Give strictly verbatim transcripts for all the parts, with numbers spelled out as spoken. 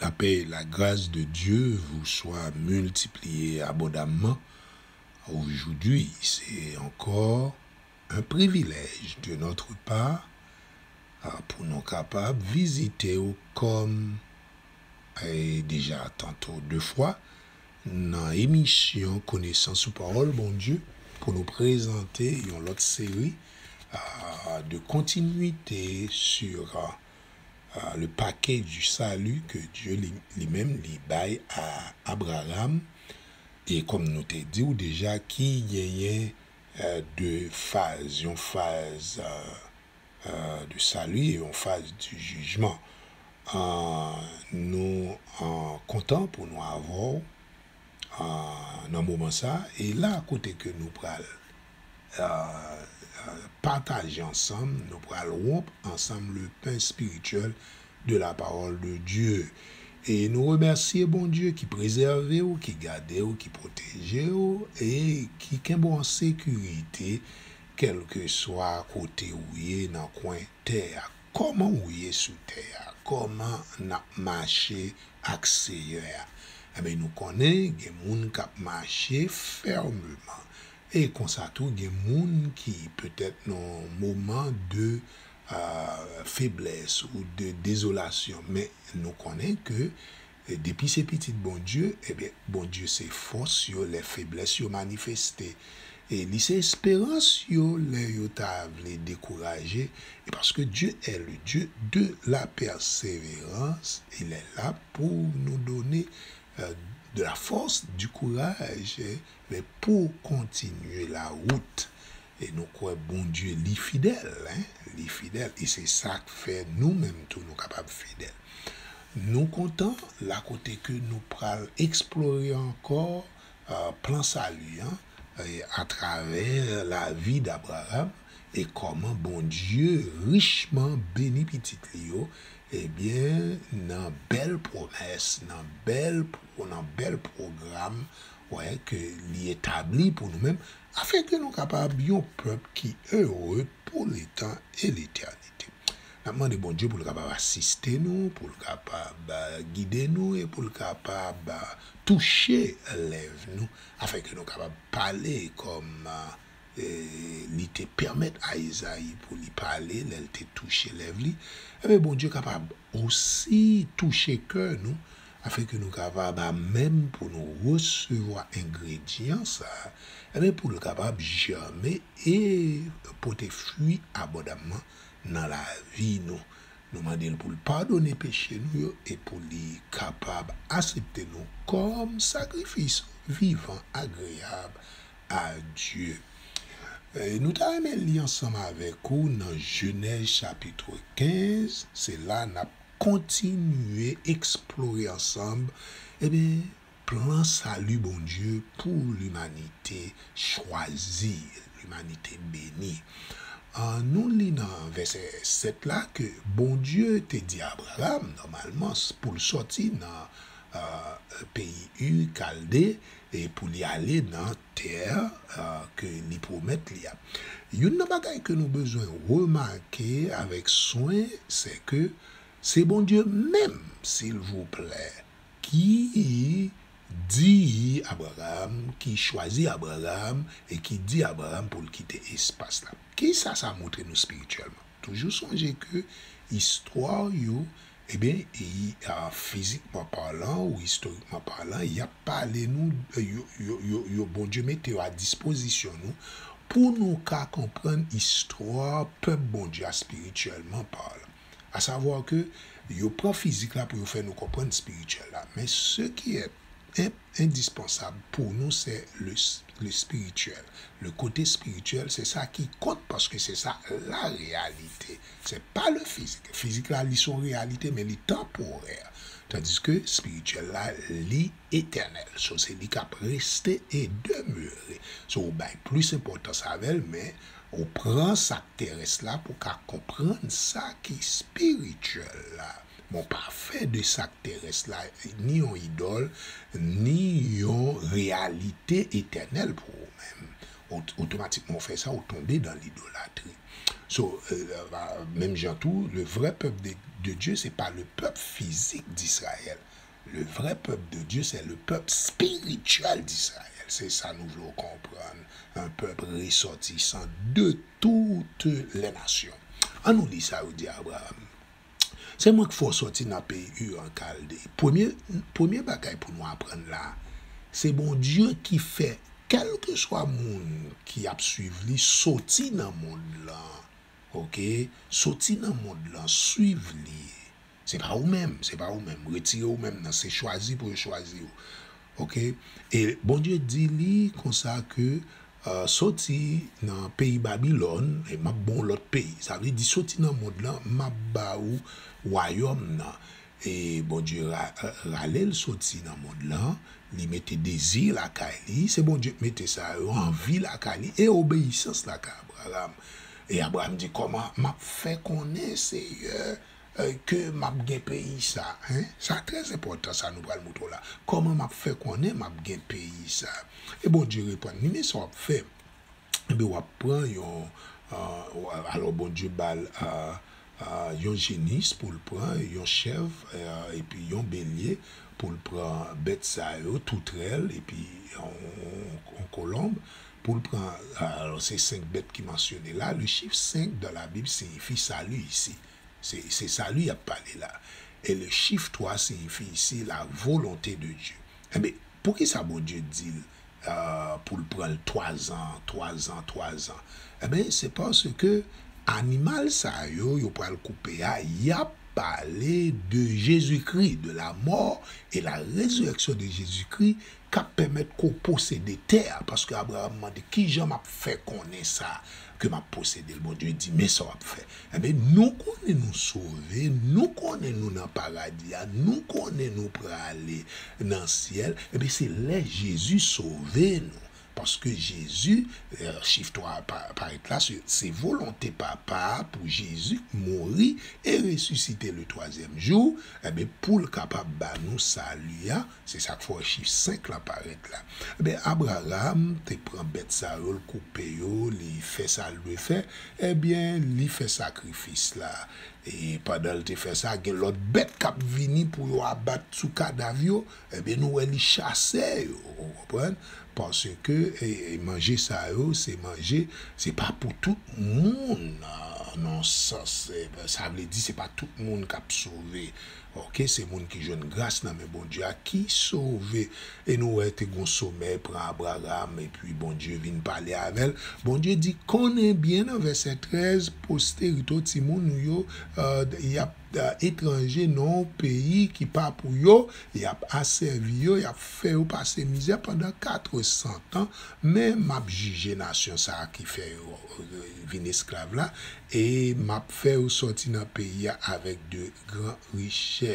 La paix et la grâce de Dieu vous soient multipliées abondamment. Aujourd'hui, c'est encore un privilège de notre part, ah, pou nou kapab vizite w kòm, eh, deja tanto de fwa, nan emisyon Konesans ou Pawòl Bondye, pou nou prezante yon lòt seri, ah, de continuité sur, ah, ah, le paquet du salut que Dieu li, li menm li bay a Abraham. E kòm nou te di w deja, ki genyen, eh, de faz, yon faz, eh, eh, de salut e yon faz du jugement. Ah, nou, ah, kontan pou nou avè w, ah, nan moman sa. E la, kote ke nou pral, ah, ah, pataje ansanm, nou pral wonp ansanm le pain spirituel de la parole de Dieu. E nou remèsye Bondye ki prezève w, ki gade w, ki pwoteje w, e ki kenbe w an sekirite, kèlkeswa kote w ye nan kwen tè a. Kòman w ye sou tè a? Kòman n ap mache ak Seyè a? Enben, nou konnen gen moun k ap mache fèmeman. E konsa tou, gen moun ki petèt nan moman de, ah, feblès ou de dezolasyon. Men nou konnen ke, eh, depi se pitit Bondye, ebyen, Bondye se fòs yo lè feblès yo manifeste. E li se esperans yo lè yo ta vle dekouraje. E paske Dieu est le Dieu de la persévérance, il est là pour nous donner, euh, de la force, du courage, eh, men pou kontinye la wout. E nou kwè Bondye li fidèl, hein, li fidèl. E se sa k fè nou menm tou nou kapab fidèl. Nou kontan la kote ke nou pral eksplore ankò, euh, plan sali an, eh, atravè lavi d'Abraham e kòman Bondye richman beni pitit li yo, ebyen, nan bèl pwomès, nan bèl pwo-, nan bèl pwogram, wè, ke li etabli pou nou menm, afin ke nou kapab yon pèp ki ere pou letan e letènite. N ap mande Bondye pou l kapab asiste nou, pou l kapab, euh, gide nou e pou l kapab, euh, touche lèv nou, afin ke nou kapab pale kòm, euh, eh, li te pèmèt a Izayi pou li pale lè l te touche lèv li. Ebyen, Bondye kapab osi touche kè nou, afin ke nou kapab amenm pou nou resevwa engredyan sa a, ebyen, pou l kapab jèmen e pote fwi abondamman nan lavi nou. Nou mande l pou l padone peche nou yo e pou li kapab aksepte nou kòm sakrifis vivan, agreyab a Dye. E nou ta renmen li ansanm avèk ou nan Jenèz chapit kenz. Se la n ap kontinye eksplore ansanm, ebyen, plan sali Bondye pou limanite chwazi, limanite beni. An, nou li nan vèsè sèt la ke Bondye te di Abraram, nòmalman, s-, pou l sòti nan, euh, peyi Ur, Kalde, e pou li ale nan tè, euh, ke li pwomèt li a. Youn nan bagay ke nou bezwen remake avèk swen, se ke se Bondye menm, silvouplè, ki di Abraram, ki chwazi Abraram e ki di Abraram pou l kite espas la. Kisa sa montre nou espirityèlman? Toujou sonje ke istwa yo, ebyen, e, a, fizikman palan ou istorikman palan, y ap pale nou, yo, yo, yo, yo, Bondye mete yo a dispozisyon nou pou nou ka konprann istwa pèp Bondye a espirityèlman palan. Asavwa ke yo pran fizik la pou yo fè nou konprann espirityèl la. Men ce qui est in-, indispensable pour nous, c'est le, le spirituel. Le kote espirityèl, se sa ki kont, paske se sa la réalité. C'est pas le physique. Fizik la, li se yon reyalite, men li tanporè. Tandis ke espirityèl la, li etènèl. So, se li k ap reste e demere. So, ou bay plis enpòtans avè l, men ou pran sa k terès la pou w ka konprann sa ki espirityèl la. Men w pa fè de sa k terès la ni yon idòl, ni yon reyalite etènèl pou ou menm. Ot-, otomatikman, w fè sa, ou tonbe nan lidolatri. So, euh, menm jan tou, le vrai peuple de, de Dieu, c'est pas le peuple physique d'Israël. Le vrai peuple de Dieu, c'est le peuple spirituel d'Israël. Se sa nou vle w konprann. Un peuple ressortissant de toutes les nations. Ann nou li sa yo di Abraham. Se mwen k fè w sòti nan peyi Ur an Kalde. Premye, premye bagay pou nou aprann la, se Bondye ki fè kèlkeswa moun ki ap swiv li sòti nan mond lan. Oke? Sòti nan mond lan, swiv li. Se pa ou menm, se pa ou menm. Retire ou menm nan, se chwazi pou yo chwazi ou. Oke? E Bondye di li konsa ke, euh, sòti nan peyi Babilòn, e m ap ba w lòt peyi. Sa vle di sòti nan mond lan, m ap ba ou wayòm nan. E Bondye ra-, rale l sòti nan mond lan, li mete dezi lakay li, se Bondye k mete sa yo, anvi lakay li, e obeyisans lakay Abraham. E Abraham di, kòman m ap fè konnen, Seyè, euh, ke m ap gen peyi sa, en? Sa trè enpòtan, sa nou pral montre w la. Kòman m ap fè konnen m ap gen peyi sa? E Bondye reponn li, men sa w ap fè. Ebyen, w ap pran yon, euh, alò, Bondye ba l, euh, euh, yon jenis pou l pran, yon chèv, euh, epi yon belye pou l pran bèt sa yo, toutrèl, epi yon, yon kolonb pou l pran, alò, se senk bèt ki mansyone la. Le chiffre cinq dans la Bible signifie salut ici. Se, se sali y ap pale la. Et le chiffre trois signifie ici la volonté de Dieu. Enben, poukisa Bondye di l, euh, pou l pran l twa zan, twa zan, twa zan? Enben, se paske animal sa yo, yo pral koupe a, y ap pale de Jezikri, de la mort et la résurrection de Jésus-Christ, k ap pèmèt ke w posede tè a, paske Abraham mande, "Kijan m ap fè konnen sa ke m ap posede l?" Bondye di, "Men sa w ap fè." Enben, nou konnen nou sove, nou konnen nou nan paradi a, nou konnen nou prale nan syèl. Enben, se lè Jezi sove nou. Paske Jezi, euh, chiffre trois pa-, parèt la, se, se volonte Papa a pou Jezi mouri e resisite le twazyèm jou, enben, pou l kapab ba nou sali a, se sa k fè w wè chiffre cinq la parèt la. Enben, Abraham te pran bèt sa yo, l koupe yo, li fè sa l dwe fè. Enben, li fè sakrifis la. E pandan l te fè sa, gen lòt bèt k ap vini pou yo abat sou kadav yo. Enben, nou wè li chase yo, ou konprann? Paske, e, e, manje sa yo, se manje, se pa pou tout moun, a, nan sans, e, sa vle di se pa tout moun k ap sove. Oke, se moun ki jwenn gras nan men Bondye a ki sove. E nou wè te gon somèy pran Abraham, epi Bondye vin pale avè l. Bondye di, konnen byen nan vèsè trèz, posterite w, timoun ou yo, e, y ap, e, etranje nan yon peyi ki pa pou yo, y ap asèvi yo, y ap fè yo pase mizè pandan katresan tan, men m ap jije nasyon sa a ki fè yo, e, vin esklav la, e m ap fè yo sòti nan peyi a avèk de gran richès.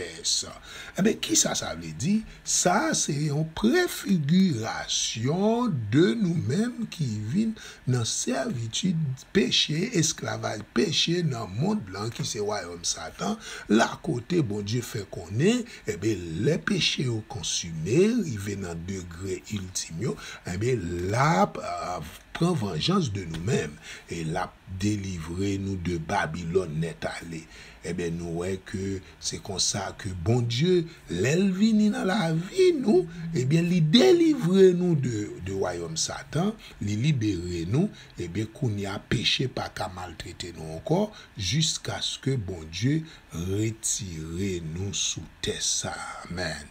Enben, kisa sa vle di? Sa a se yon prefigirasyon de nou menm ki vin nan sèvitid peche, esklavaj peche nan mond lan ki se wayòm Satan, la kote Bondye fè konnen, enben, lè peche yo konsime, rive nan degre iltim yo, enben, l ap, a, pran vanjans de nou menm, e l ap delivre nou de Babilòn nèt ale. Enben, nou wè ke se konsa ke Bondye, lè l vini nan lavi nou, ebyen, li delivre nou de, de wayòm Satan, li libere nou, ebyen, kounye a, peche pa ka maltrete nou ankò, jiskaske Bondye retire nou sou tè sa. Amèn.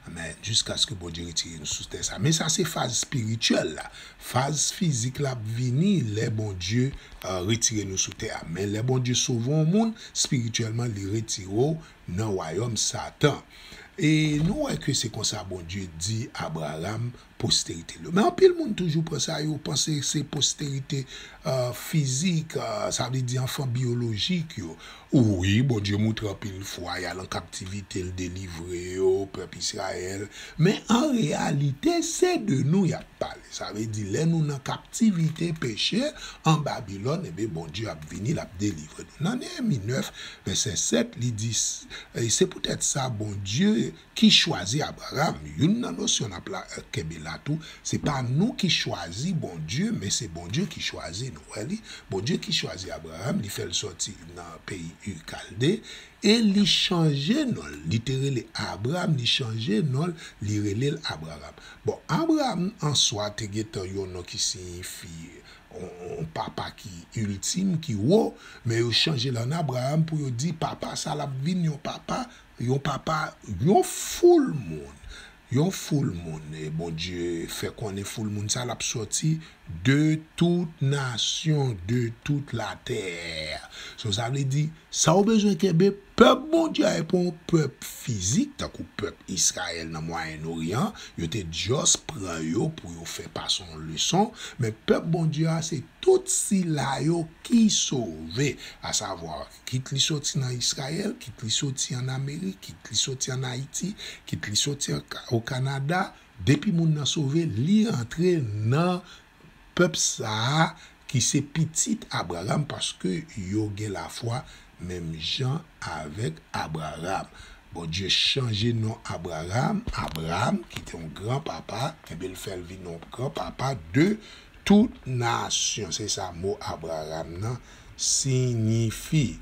Amèn. Jiskaske Bondye retire nou sou tè sa. Men sa se faz espirityèl la. Faz fizik la ap vini lè Bondye, e, retire nou sou tè a. Men lè Bondye sove yon moun, espirityèlman, li retire w nan wayòm Satan. E nou wè ke se konsa Bondye di Abraham, posterite l yo. Men anpil moun toujou pran sa, yo panse se posterite, e, fizik, e, sa vle di anfan biyolojik yo. Wi, Bondye moutre anpil fwa, y al an kaptivite, l delivre yo, pèp Izrayèl. Men an reyalite, se de nou y ap pale. Sa vle di, lè nou nan kaptivite peche an Babilòn, ebyen, Bondye ap vini, l ap delivre nou. Nan Neyemi nèf, vèsè sèt, li di, E se poutèt sa, Bondye ki chwazi Abraram. Youn nan nosyon n ap la, kenbe la tou, se pa nou ki chwazi Bondye, men se Bondye ki chwazi nou. Wè li, Bondye ki chwazi Abraram, li fè l sòti nan peyi Ur Kalde, e li chanje non l. Li te rele Abram, li chanje non l, li rele l Abraram. Bon, Abraram an swa te gentan yon non ki siyifi yon, yon papa ki iltim, ki wo, men yo chanje l an Abraram pou yo di papa sa l ap vin yon papa, yon papa, yon foul moun. Yon foul moun. E Bondye fè konnen foul moun sa l ap sòti de tout nasyon, de tout latè. So, sa vle di, sa w bezwen kenbe, pèp Bondye a e pa yon pèp fizik, tankou pèp Izrayèl nan Mwayen Oryan, yo te just pran yo pou yo fè pase yon leson, men pèp Bondye a se tout sila yo ki sove, asavwa, kit li soti nan Izrayèl, kit li soti ann Amerik, kit li soti ann Ayiti, kit li soti an Ka-, o Kanada, depi moun nan sove, li antre nan pèp sa a ki se pitit Abraram, paske yo gen lafwa menm jan avèk Abraram. Bondye chanje non Abraram, Abraram, ki te yon gran papa, enben, l fè l vin yon gran papa de tout nasyon. Se sa mo Abraram nan siyifi.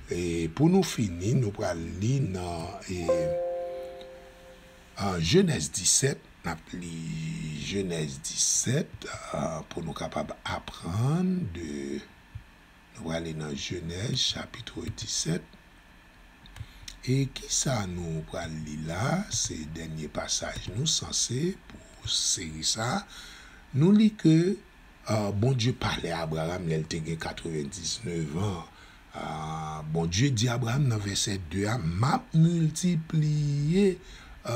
E pou nou fini, nou pral li nan, e, an Jenèz disèt, n ap li Jenèz disèt, a, pou nou kapab aprann de, nou prale nan Jenèz chapit disèt. E kisa nou pral li la? Se dènye pasaj nou sanse pou seri sa. Nou li ke, a, Bondye pale a Abraram lè l te gen katrevendiznèf an. A, Bondye di Abraram nan vèsè de a, "M ap miltipliye, a,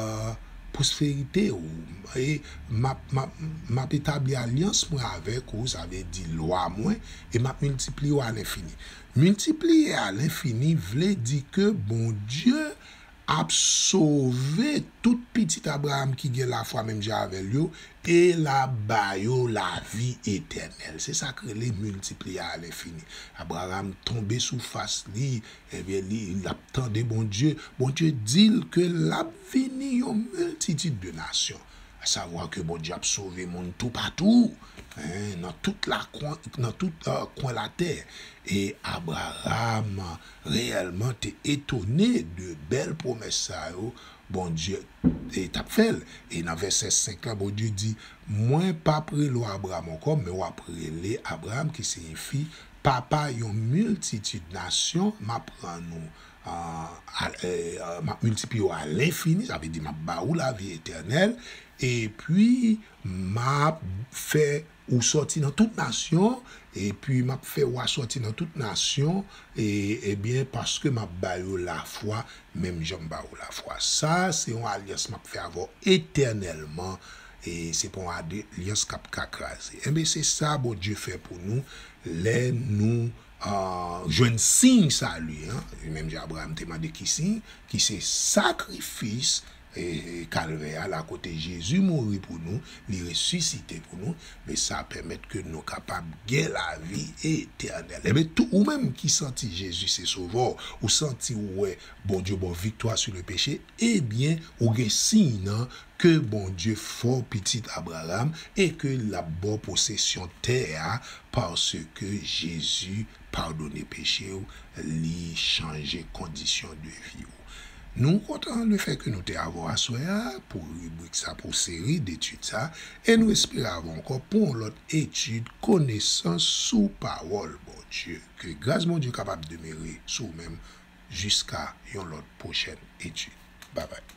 a, pwosperite w, e m ap, m ap, m ap etabli alyans mwen avèk ou," sa vle di lwa mwen, "e m ap miltipliye w alenfini." Miltipliye alenfini vle di ke Bondye ap sove tout pitit Abraram ki gen lafwa menm jan avè l yo, e l ap ba yo lavi etènèl. Se sa k rele miltipliye alenfini. Abraram tonbe sou fas li, ebyen, li, l ap tande Bondye. Bondye di l ke l ap vini yon miltitid de nasyon. Asavwa ke Bondye ap sove moun toupatou, en, nan tout lakwen, nan tout, e, kwen latè. E Abraram reyèlman te etone de bèl pwomès sa yo Bondye, e, t ap fè l. E nan vèsè senk la, Bondye di, "Mwen p ap rele w Abraram ankò, men w ap rele Abraram, ki siyifi papa yon miltitid nasyon. M ap rann ou, a, a, e, a, m ap miltipliye w alenfini," sa vle di m ap ba ou lavi etènèl, epi m ap fè ou sòti nan tout nasyon, epi m ap fè w a sòti nan tout nasyon, e, ebyen, paske m ap ba yo lafwa, menm jan m ba ou lafwa. Sa, se yon alyans m ap fè avè w etènèlman, e se pa yon alyans k ap ka kraze. Enben, se sa Bondye fè pou nou, lè nou, a, jwenn siy sali an, menm jan Abraram te mande ki siy, ki se sakrifis, e, e, Kalvè a, la kote Jezi mouri pou nou, li resisite pou nou, men sa pèmèt ke nou kapab gen lavi etènèl. Enben, tou, ou menm ki santi Jezi se Sovè w, ou santi ou wè Bondye ba w viktwa sou le peche, ebyen, ou gen siy nan ke Bondye fè w pitit Abraram e ke l ap ba w posesyon tè a, paske Jezi padone peche w, li chanje kondisyon de vi w. Nou kontan lefètke nou te avè w aswè a pou ribrik sa, pou seri detid sa, e nou espere avè w ankò pou yon lòt etid konesans sou pawòl Bondye. Ke gras Bondye kapab demere sou ou menm jiska yon lòt pwochèn etid. Babay.